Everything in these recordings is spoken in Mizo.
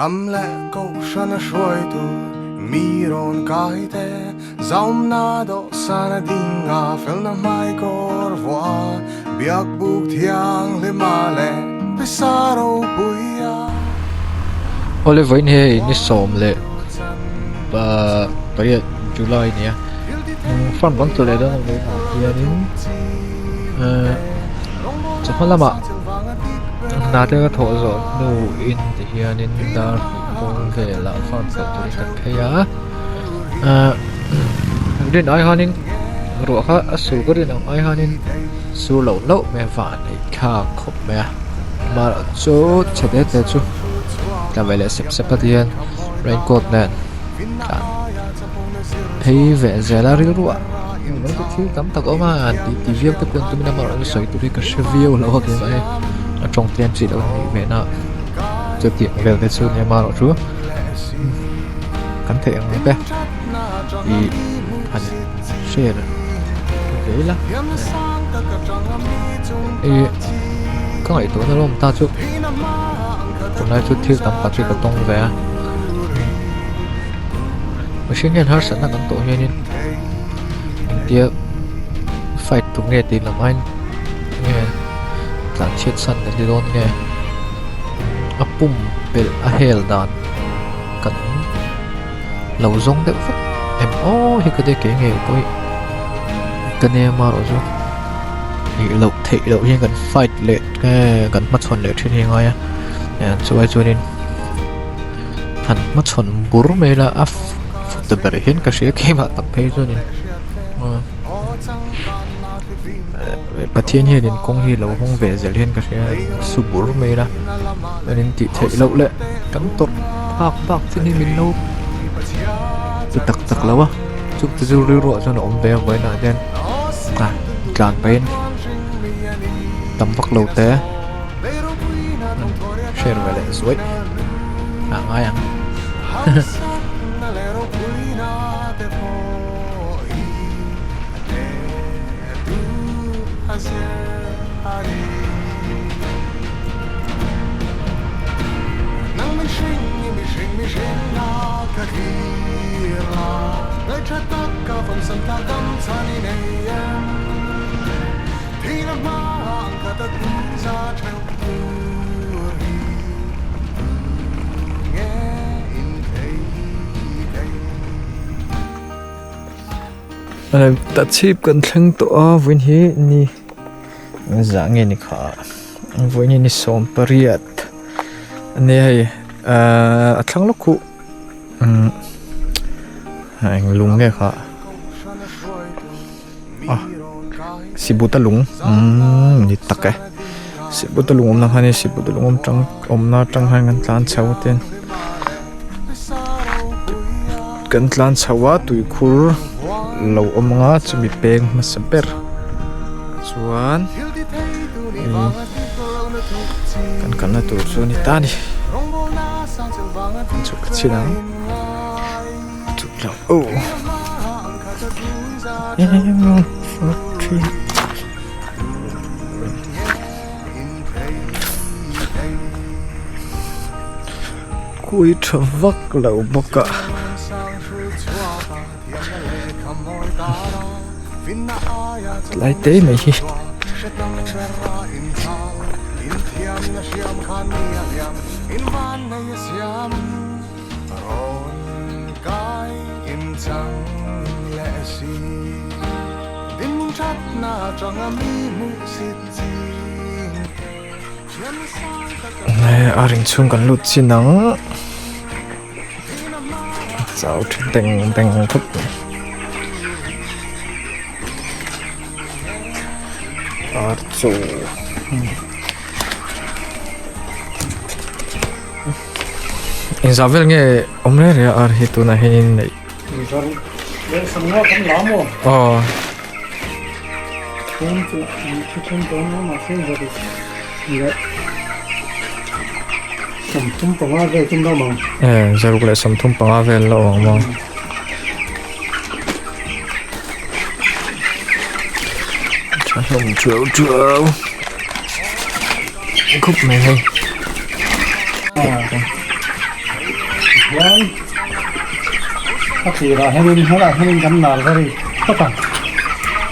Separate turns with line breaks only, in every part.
Ram leh kohhran a hruaitu mi rawn kai te, Zaumna dawhsan a ding a, felna hmaikawr vuah a, Biak buk thianghlima leh pisa ropui a.
Awle vawiin hei ni sawm leh pariat July nia farm kan tlawh leh dawn a vawiinah hianin chawhma lamah hna te ka thawh zawh hnuin ti hianin dar hnih bawr velah farm tlawh turin ka phei a ahh rin ai hianin ruah kha a sur ka rin ang ai hianin sur loh loh mai a van ei thlak khawp mai a amaherawhchu chhe te te chu tla ve leh sep sep a ti hian raincoat nen tlan phei ve zel a rilru ah engemaw chu thil tam tak a awm a han tih tih viau te pawh an tum in amaherawhchu sawi tur hi ka hre viau lo a keimah hi a tawng tlem chi loh a nih ve na chutiang vel te chu nia amaherawhchu kan theih ang te ih han share ve ila ih ka ngaihtuahna lawm ta chu tunlai chu thil tam tak hi ka tawng ve a mihring hian harsatna kan tawh hianin engtia fight tur nge tih lam aiin nge tlan chhiat san an ni dawn nge a pum pelh a hel dan kan lo zawng deuh vek em aw hi ka te ngei pawh hi ka nem a rawh chu ih loh theih loh hian kan fight leh nge kan hmachhawn leh thin hi a ngai a chuai chuanin han hmachhawn bur mai ila a ta ber hian ka hria keimah tak phei chuanin Pathian hianin kawng hi lo hawng ve zel hian ka hria su bur mai ila an in tih theih loh leh kan tawrh phak bak chin hi min lo ti tak tak lo a chute chu rilruah chuan a awm ve a vawiinah hian ah tlan pahin tam vak lo te share ve leh zuaih a ngai ang.
Ta chhip kan thleng tawh a vawiin hi ni zah nge ni kha vawiin hi ni sawm pariat a nia hei ahh a thlang lawk khuh eng lung nge kha a sibuta lung umm ni tak e sibuta lung awmna khan sibuta lung awm tang awmna atang hian kan tlan chho a ten kan tlan chho a tuikhur lo awm anga chumi peng hmasa ber chuan kan kalna tur chu a ni ta a ni chhuk chhin ang. Kui tha vak lo bawk a. Tlai te mai hi. A ring chhung kan lut chin ang chau tha beng beng khawp mai ar chaw. Engzah vel nge awm reng reng a ar hi tunah hian in neih aw zaruk leh 35 vel la awm ang tha hlawm thuau thuau khawp mai hei.
Hian a tirah hianin helaiah hianin kan lar ber i phawt a,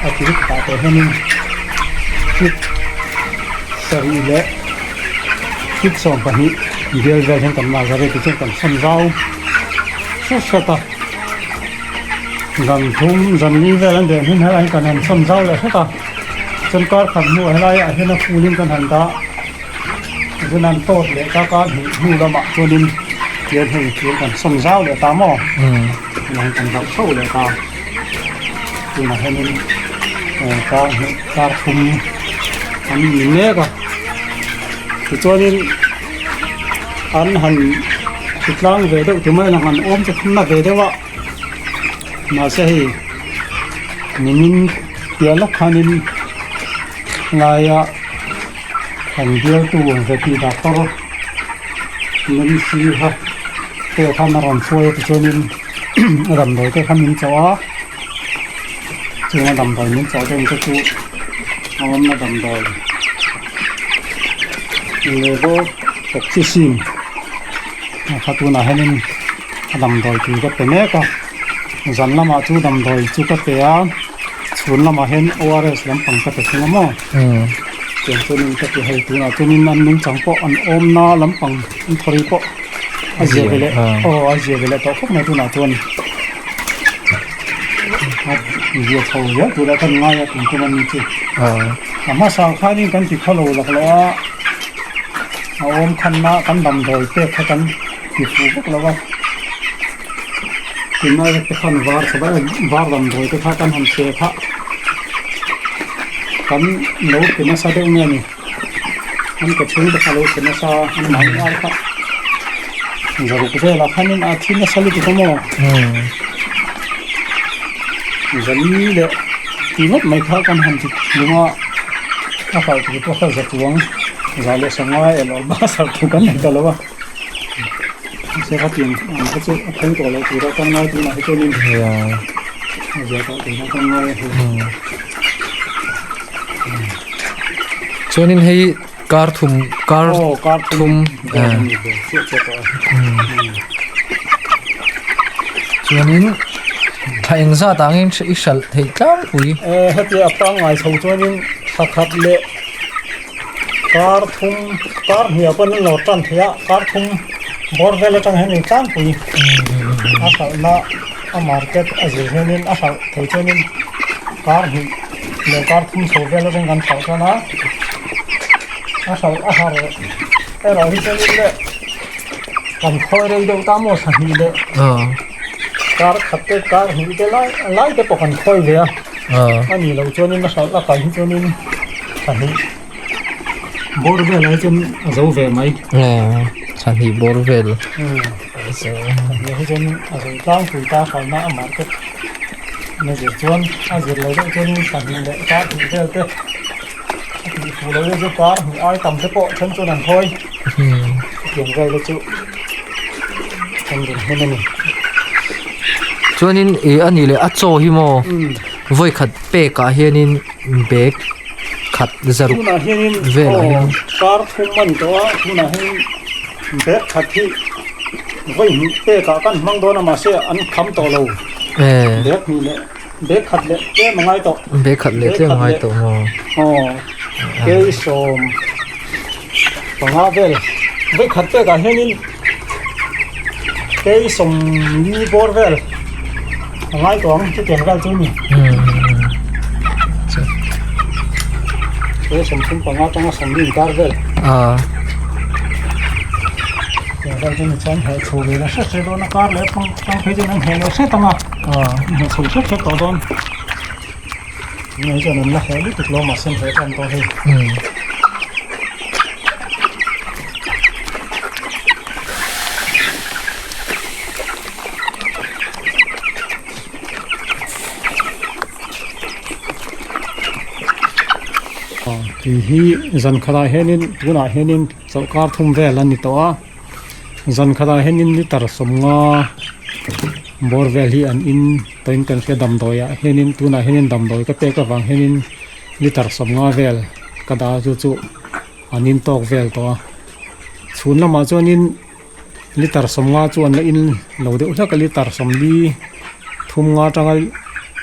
a kil khatah tawh hianin feet sarih leh feet 12 bial vel hian kan lar ber i tichuan kan sawn zau hret hret a, zan thum zan li vel an deh hmin helaiah hian kan han sawn zau leh hret a, chuan kar khat hnuah helaiah hian a full in kan han dah. Zun an tawt leh ta ka hnih hnu lamah chuanin tian hei thil kan sawn zau leh ta maw tunah kan zauh chho leh ta tunah hianin kar hnih kar thum an ni mek a tichuanin an han titlang ve deuh ti mai ang an awm chu thumna ve deuh a mahse hei nimin piah lawk khanin Laia kan bialtu Veti Doctor Nancy kha te khan a rawn hruai a tichuanin a damdawi te kha min chawh a, chung a damdawi min chawh deuh te chu a awmna damdawi Levofloxacin a kha tunah hianin a damdawi tui ka pe mek a, zan lamah chu damdawi chu ka pe a. Chhun lamah hian ORS lampang ka pe thung a maw? Tiang chuanin ka ti hei tunah chuanin an nungchang pawh an awmna lampang an thawri pawh a zia ve leh aw a zia ve leh tawh khawp mai tunah chuan a zia chho zel tur a kan ngai a tum tum a ni chu a hmasa khanin kan ti khawlo lak loh a a awm khanna kan damdawi pek kha kan ti fuh vek lo a. Tunlai te khan var chho va var damdawi te kha kan han pe kha kan lo pe nasa deuh nge ni an ke chhung te kha lo pe nasa an mahni ai kha zaruk velah khanin a thi nasa lutuk a maw zali leh ti ngawt mai kha kan han ti hlum a a hralh tur pawh kha za chuang za leh sangai emaw bus hralh tur kan nei ta lo a. Mahse khatiang ang kha chu a thleng tawh loh tura kan ngai tunah hi chuanin a zia tawh tura kan ngai a hei.
Chuanin hei kar thum kar
kar thum chiah chiah tawh a.
Chuanin thla engzat ah nge i hralh theih tlangpui?
Hetia a pangngai chho chuanin thla khat leh Kar thum kar hniah pawn an lo tan thei a kar thum bawr vel atang hian in tlangpui a hralhna a market a zir hianin a hralh thei chuanin kar hnih leh kar thum chho vel atang kan hralh tan a a hralh a har erawh hi chuanin le kan khawi rei deuh ta maw sahnih leh kar khat te kar hnih te lai lai te pawh kan khawi ve a. A nih loh chuanin a hralh a kal hi chuanin pahnih bawr vel ai chuan a zo ve mai.
Pahnih bawr vel.
Pahnih hi chuanin a zo tlangpui ta hralhna a market na zir chuan a zir lo deuh chuanin pahnih leh kar hnih vel te a tih fuh lo deuh chu kar hnih ai tam te pawh then chuan an thawi. Chutiang vel te chu kan rawn hman a ni.
Chuanin ih a nih leh a chaw hi maw vawi khat pek ah hianin bag khat zaruk
Tunah hianin
velah hian
kar thum a ni tawh a tunah hian bag khat hi vawi hnih pek ah kan hmang dawn a mahse an kham tawh lo bag hnih leh bag khat leh tlem a ngai tawh
bag khat leh tlem a ngai tawh maw
aw kei 15 vel vawi khat pek ah hianin Kei sawmli bawr vel a ngai tawh ang chutiang vel chu a ni. Kei 35 atanga 40 inkar vel. Tiang vel chu ni chuan heh chho ve la hret hret dawn a kar leh pang tang phei chuan an heh leh hret ang a heh chho hret hret tawh dawn. Tunah chuan an la heh lutuk lo mahse an heh tan tawh hei. Tui hi zan khatah hianin tunah hianin chawlhkar thum vel a ni tawh a zan khatah hianin liter 50 bawr vel hi an in tawhin kan hria damdawiah hianin tunah hianin damdawi ka pek avang hianin liter 50 vel ka dah a chu chu. An in tawk vel tawh a, chhun lamah chuanin Litre sawmnga chu an la in lo deuh hlek a litre sawmli thum nga atanga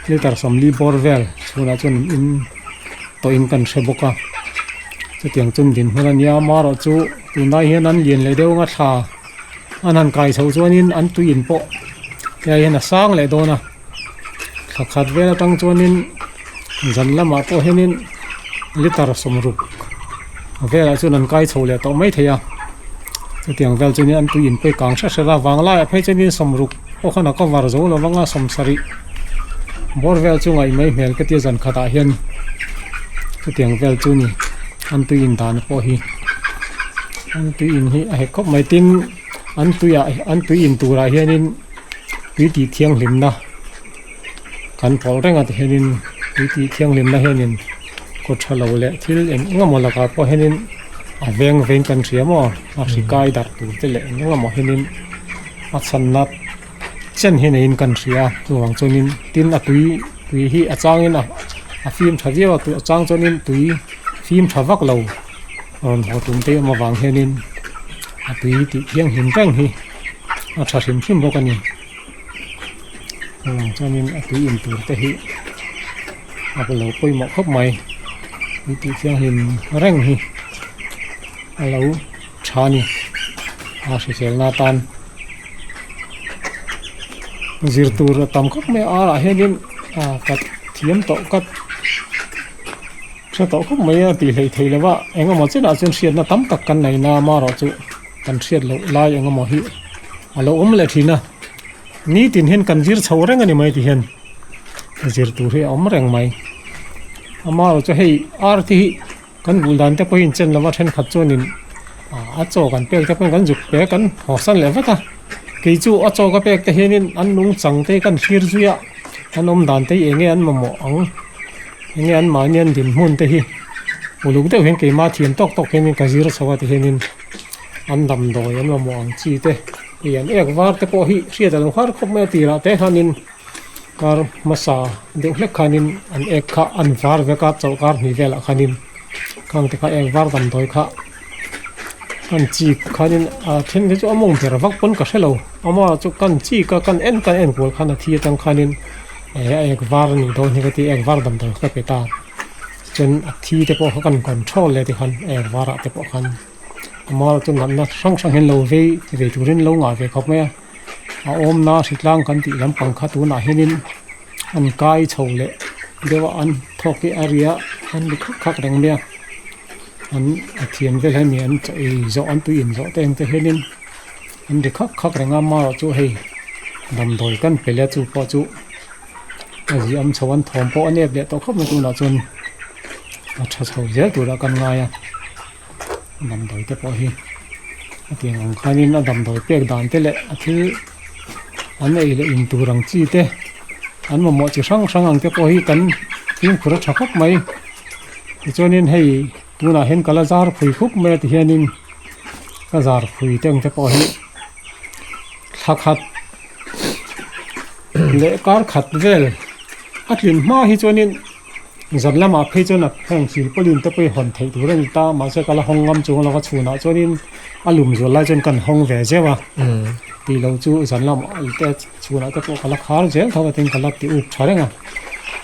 litre sawmli bawr vel chhunah chuan an in tawh in kan hre bawk a chutiang chu an dinhmun a nia amaherawh chu tunlai hian an lian leh deuh anga thla an han kai chhoh chuanin an tui in pawh helai hian a sang leh dawn a thla khat vel atang chuanin zan lamah pawh hianin litre sawmruk velah chuan an kai chho leh tawh maithei a. Chutiang vel chuanin an tui inpui kang hret hret a, vanglaiah phei chuanin sawmruk pawh khan a cover zo lo vang a, sawmsarih bawr vel chu ngaih mai hmel ka tia zan khatah hian chutiang vel chu ni an tui in dan pawh hi an tui in hi a hek khawp mai tin an tuiah an tui in turah hianin tui tih thianghlimna kan pawlh reng a tihianin tui tih thianghlimna hianin kawt tha lo leh thil eng eng emaw lakah pawh hianin a veng veng kan hria maw a hri kai darh tur te leh eng eng emaw hianin a chhanna chen hi neiin kan hria a chuvang chuanin tin a tui tui hi a changin a a fim tha viau a a chang chuanin tui fim tha vak lo rawn haw tum te awm avang hianin a tui tih thianghlim reng hi a tha hrim hrim bawk a ni. Chuvang chuanin a tui in tur te hi a lo pawimawh khawp mai tui tih thianghlim reng hi a lo tha a ni a hriselna atan zir tur a tam khawp mai a arah hianin ah ka thiam tawh ka hre tawh khawp mai a tih hleih theih lova eng emaw chenah chuan hriatna tam tak kan nei na amaherawh chu kan hriat loh lai eng emaw hi a lo awm leh thin a nitin hian kan zir chho reng a ni mai ti hian zir tur hi a awm reng mai amaherawh chu hei ar te hi kan bul dan te pawh hi inchen lova thenkhat chuanin a chaw kan pek te pawhin kan zuk pek kan hawsan leh vat a kei chu a chaw ka pek te hianin an nungchang te hi kan thlir zui a an awm dan te hi eng nge an mamawh ang eng nge an mahni an dinhmun te hi uluk deuh hian keimah thiam tawk tawk hianin ka zir chho a ti hianin an damdawi an mamawh ang chi te hei an ek var te pawh hi hriat a lo har khawp mai a tirah te hianin kar hmasa deuh hlek khanin an ek kha an var vek a chawlhkar hnih velah khanin khang te kha ek var damdawi kha kan chik khanin a then te chu a mawng ber vak pawn ka hrelo ama chu kan chik a kan en kan en kual khan a thi atang khanin eh a ek var a nih dawn hi ka ti ek var damdawi kha ka pe ta chuan a thi te pawh kha kan control leh tikhan ek varah te pawh khan. Amah chu natna hrang hrang hian lo vei ve turin lo ngah ve khawp mai a a awmna hritlang kan tih lampang kha tunah hianin an kai chho leh deuh a an thawk hi a ria an ri khak khak reng mai a an a thiam vel hemi an chaw ei zawh an tui in zawh te ang te hianin an ri khak khak reng a amaherawh chu hei damdawi kan pe leh chu pawh chu a ziam chho an thawm pawh a nep leh tawh khawp mai tunah chuan a tha chho zel turah kan ngai a. Damdawi te pawh hi a tiang ang khanin a damdawi pek dan te leh a thil an ei leh in tur ang chi te an mamawh chi hrang hrang ang te pawh hi kan fimkhur a tha khawp mai tichuanin hei tunah hian ka la zar phui khup mai a tihianin ka zar phui te ang te pawh hi thla khat leh kar khat vel a tlin hma hi chuanin. Zan lamah phei chuan a heng silpawlin te pawh hi hawn theih tur a ni ta mahse ka la hawng ngam chung lova chhunah chuanin a lum zual lai chuan kan hawng ve zeuh a tih loh chu zan lamah te chhunah te pawh ka la khar zel tho a tin ka la ti up tha reng a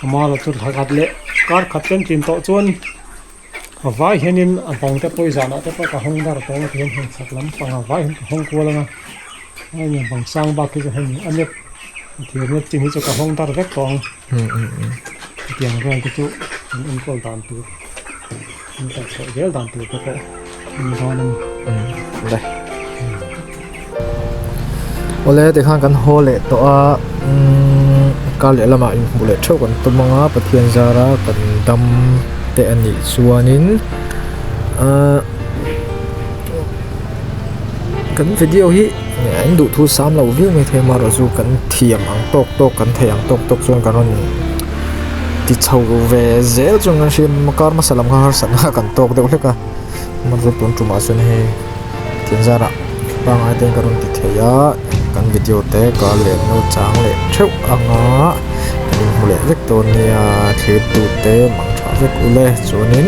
amaherawh chu thla khat leh kar khat tlem tlin tawh chuan a vai hianin a bang te pawh hi zanah te pawh ka hawng dar tawng a ti hian heng chhak lampang a vai hian ka hawng kual ang a heng bang sang bak hi chu hemi a nep thir nep chin hi chu ka hawng dar vek tawh ang. Hetiang vel te chu an enkawl dan tur an kalh chhoh zel dan tur te pawh a ni dawn a ni.
Awle tikhan kan haw leh tawh a kar leh lamah inhmuh leh theuh kan tum ang a Pathian zara kan dam te a nih chuanin ahh kan video hi an duh thu sam lo viau mai thei amaherawh chu kan thiam ang tawk tawk kan theih ang tawk tawk chuan kan rawn ti chho ve zel chuan kan hria kar hmasa lam kha harsatna kan tawk deuh hlek a amaherawhchu tun tumah chuan hei thian zarah pangngai te kan rawn ti thei a kan video te ka leh no chang leh theuh anga kan inhmu leh vek dawn nia thlir tute mang tha vek ule chuanin.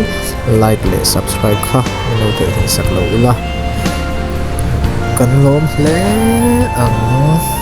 Like leh subscribe kha min lo theihnghilh sak lo ula. kan lawm hle ang.